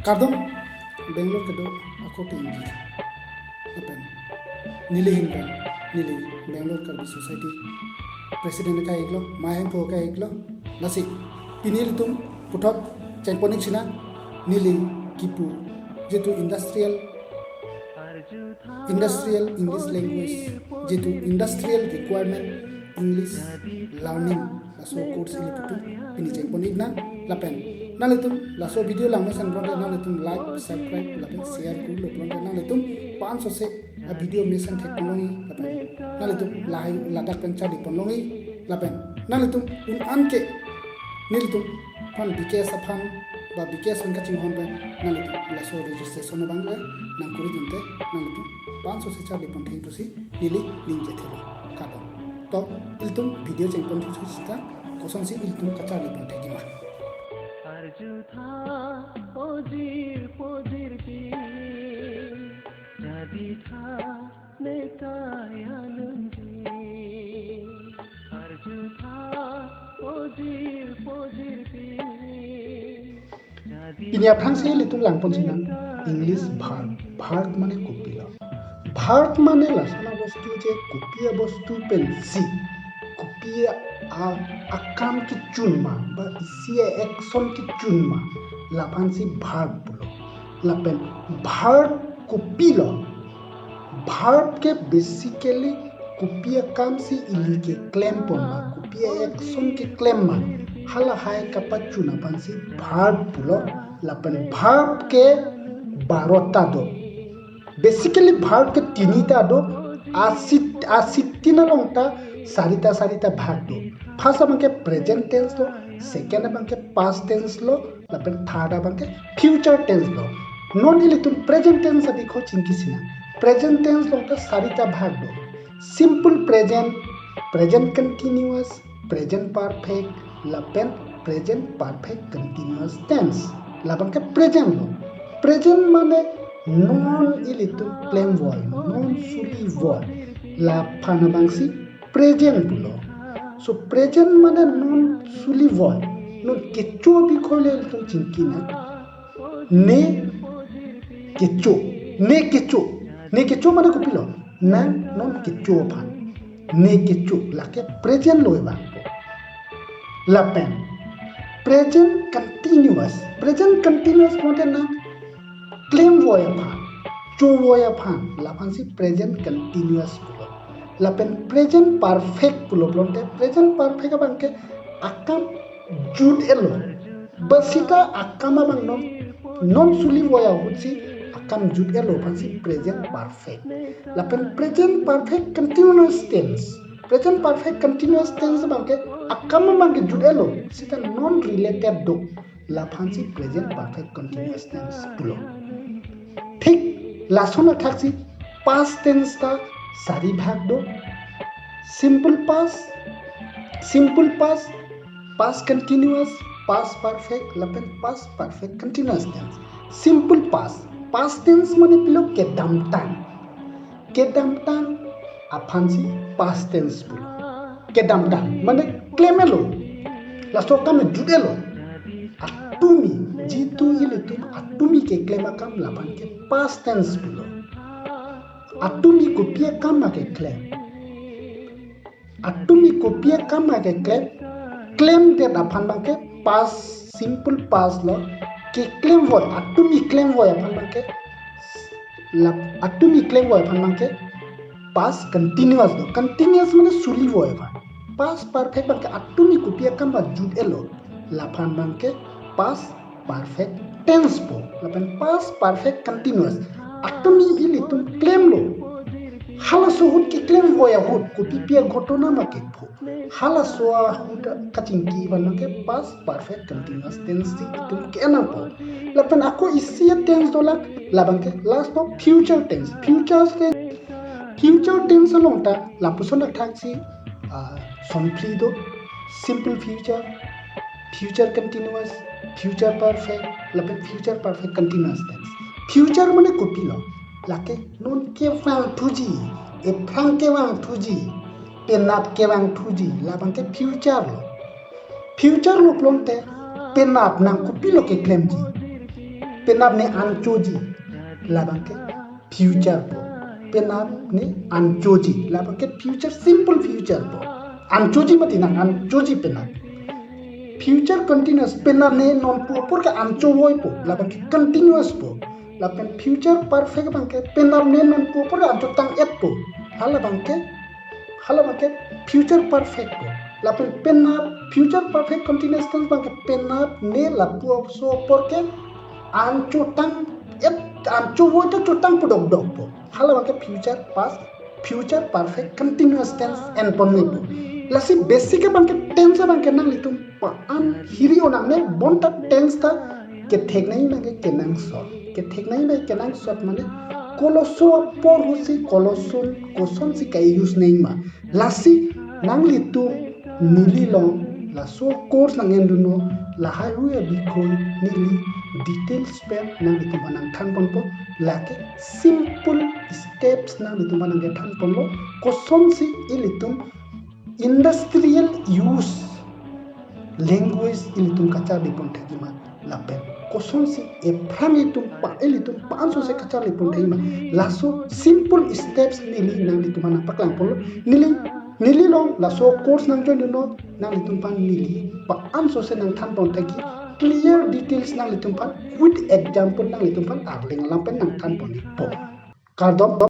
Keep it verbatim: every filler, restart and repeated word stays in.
Kardom, Bangalore kedo ako ke inggi. Lapen neli ahin pen, neli Bangalore Karbi Society President ke iklo, mahen po ke iklo. Lasi pini ilitum puthot chengpon-ik sinang, neli kipu jitu industrial, industrial English language, jitu industrial requirement English learning, laso course ilitum pini chengpon-ik nang. Lapen nanglitum laso video langmesen pon te nanglitum like, subscribe lapen share kurlo pon te nanglitum pansose a video mesen thek pon longji, lapen nanglitum lahai ladak pen charli pon longji, lapen nanglitum un-an ke nelitum aphan B K S aphan ba B K S pen kachinghon pen nanglitum laso registration abang le nangkuri dun te nanglitum pansose charli pon thek pusi neli ning chethe lo. Kardom. To ilitum video chengpon thek sita kosonsi ilitum kacharli pon thekji ma. Arjutha ojir pojir pi, jaditha nekai anungji. Arjutha ojir pojir pi, Pini aphrangsi ilitum langpon sinang English verb. Verb mane kopilo? Verb mane lason abostu je kopi abostu pensi kopi a, akam kechun ma ba isi a-action kechun ma, laphansi verb pulo. Lapen verb kopilo? Verb ke basically kopi akamsi ili keklem pon ma, kopi a-action keklem ma, halahai kapachun aphansi verb pulo. Lapen verb ke barota do. Basically verb ke tinita do. Asit, asit tin along ta sarita sarita bhag do. First abang ke present tense lo, second abang ke past tense lo, lapen third abang ke future tense lo. Non ilitum present tense abikho chingki sinang. Present tense along ta sarita bhag do. Simple present, present continuous, present perfect, lapen present perfect continuous tense. Labang ke present lo. Present mane non ilitum klemvoi, non sulivoi, laphan abangsi present pulo. So present mane non sulivoi, non kecho abikho le ilitum chingki nang. Ne kecho, ne kecho, ne kecho mane kopilo? Nang non kecho aphan. Ne kecho, lake present lo abang. Lapen present continuous. Present continuous mane nang klemvoi aphan, chovoi aphan, laphansi present continuous pulo. Lapen present perfect pulo pulote present perfect abang ke akam jut-elo. Ba sita akam abang non, non sulivoi ahutsi akam jut-elo aphansi present perfect. Lapen present perfect continuous tense. Present perfect continuous tense abang ke akam abang ke jut-elo, sita non related do, laphansi present perfect continuous tense pulo. Thik lason athaksi past tense ta sari bhag do. Simple past, simple past, past continuous, past perfect, lapen past perfect continuous tense. Simple past, past tense mane pilo? Kedamtang. Kedamtang aphansi past tense pulo. Kedamtang mane klem-elo, laso akam jut-elo. Atumi, jitu ilitum atumi keklem akam, labang ke past tense pulo. Atumi kopi akam ma keklem? Atumi kopi akam ma keklem? Klemdet aphan abang ke past, simple past lo. Keklemvoi, atumi klemvoi aphan abang ke, lap, atumi klemvoi aphan abang ke past continuous do. Continuous mane sulivoi aphan. Past perfect abang ke atumi kopi akam ba jut-elo, laphan abang ke past perfect tense po. Lapen past perfect continuous, atumi ilitum klemlo, halaso ahut keklemvoi ahut kopipi aghotona ma kepho, halaso ahut kachingki abang ke past perfect continuous tense si itum ke-en nangpo. Lapen ako isi a-tense dolang, labang ke last of future tense. Future tense, future tense along ta lapuson athaksi, ah, somphli do. Simple future, future continuous, future perfect, lapen future perfect continuous tense. Future mane kopilo? Lake non kevang thuji, ephrang kevang thuji, penap kevang thuji, labang ke future lo. Future lo pulote penap nang kopilo keklemji? Penap ne anchoji, labang ke future po. Penap ne anchoji, labang ke future, simple future po. Anchoji mati nang, anchoji penap. Future continuous, penap ne non pu apor ke ancho voi po, labang ke continuous po. Lapen future perfect abang ke penap ne non pu apor ke anchotang-et po. Halabang ke, halabang ke future perfect po. Lapen penap, future perfect continuous tense abang ke penap ne lapuson apor ke anchotang-et, ancho voi ta chotang pu dokdok po. Halabang ke future past, future perfect continuous tense enpon me po. Lasi basic abang ke tense abang ke nanglitum pa-an hiri-o nangne, bonta tense ta kethek nangji abang ke kenangsot. Kethek nangji abang ke kenangsot mane koloso apor ahutsi koloson, kosonsi ka-use nangji ma. Lasi nanglitum neli along laso course nang-endunlo, lahai hui abikoi neli details pen nanglitum aphan nangthanponpo. Lake simple steps nanglitum aphan nangthanponlo, kosonsi ilitum industrial use language ilitum kacharlipon thekji ma, lapen kosonsi ephrang itum pa, ilitum pa-an sose kacharlipon thekji ma. Laso simple steps neli nanglitum aphan nangpaklangponlo. Neli, neli along laso course nang-join dunlo, nanglitum aphan neli pa-an sose nangthanpon thekji, clear details nanglitum aphan with example nanglitum aphan arleng alam pen nangthanponpo. Kardom.